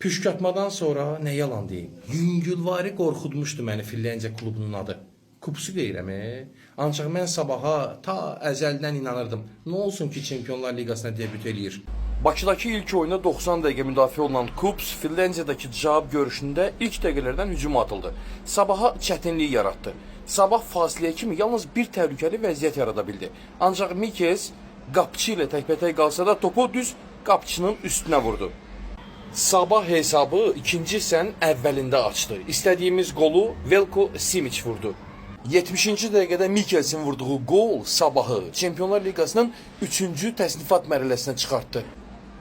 Püşkatmadan sonra nə yalan deyim, yüngülvari qorxutmuşdu məni Finlandiya klubunun adı. Kupsu deyirəm, e? Ancaq mən Sabaha ta əzəldən inanırdım. Nə olsun ki, Çempionlar Liqasına debüt eləyir. Bakıdakı ilk oyunda 90 dəqiqə müdafiə olunan Kups Finlandiyadakı cavab görüşündə ilk dəqiqələrdən hücuma atıldı. Sabaha çətinlik yaratdı. Sabah fasiləyə kimi yalnız bir təhlükəli vəziyyət yarada bildi. Ancaq Mikes qapıçı ilə təkbətək qalsa da topu düz qapıçının üstünə vurdu. Sabah hesabı ikinci hissənin əvvəlində açdı. İstədiyimiz qolu Velko Simic vurdu. 70-ci dəqiqədə Mikkelsin vurduğu qol Sabahı Çempionlar Liqasının 3-cü təsnifat mərhələsinə çıxartdı.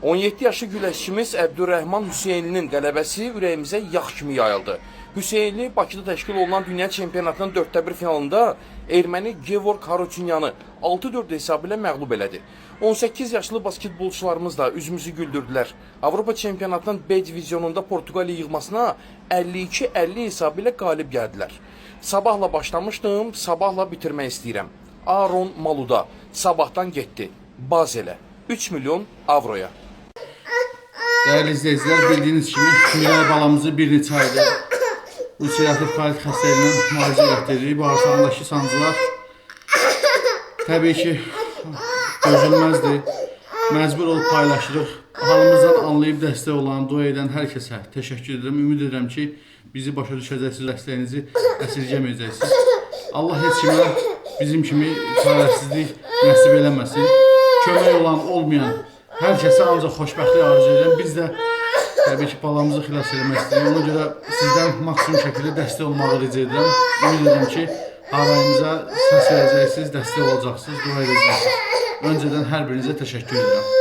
17 yaşlı güləşçimiz Əbdürrəhman Hüseynlinin qələbəsi ürəyimizə yağ kimi yayıldı. Hüseynli Bakıda təşkil olunan dünya çempionatının 4də 1 finalında erməni Gevorg Harutyunyanı 6-4 hesabı ilə məğlub elədi. 18 yaşlı basketbolçularımız da üzümüzü güldürdülər. Avropa çempionatının B divizyonunda Portuqaliya yığmasına 52-50 hesabı ilə qalib gəldilər. Sabahla başlamışdım, sabahla bitirmək istəyirəm. Aaron Maluda sabahdan getdi. Bazelə 3 milyon avroya. Dəyərli izləyicilər, bildiyiniz kimi Miray balamızı bir neçə aydır ulserativ kolit xəstəliyindən müalicə elətdiririk. Bağırsağındakı sancılar təbii ki dözülməzdir. Məcbur olub paylaşırıq. Halımızdan anlayıb dəstək olan, dua edən hər kəsə təşəkkür edirəm. Ümid edirəm ki, bizi başa düşəcəksiniz, dəstəyinizi əsirgəməyəcəksiniz. Allah heç kimə bizim kimi çarəsizlik nəsib eləməsin. Kömək olan, olmayan hər kəsə ancaq xoşbəxtlik arzu edirəm. Biz də təbii ki, balamızı xilas eləmək istəyirik. Ona görə sizdən maksimum şəkildə dəstək olmağı rica edirəm. Ümid edirəm ki, harayımıza səs verəcəksiniz, dəstək olacaqsınız, dua edəcəksiniz. Öncədən hər birinizə təşəkkür edirəm.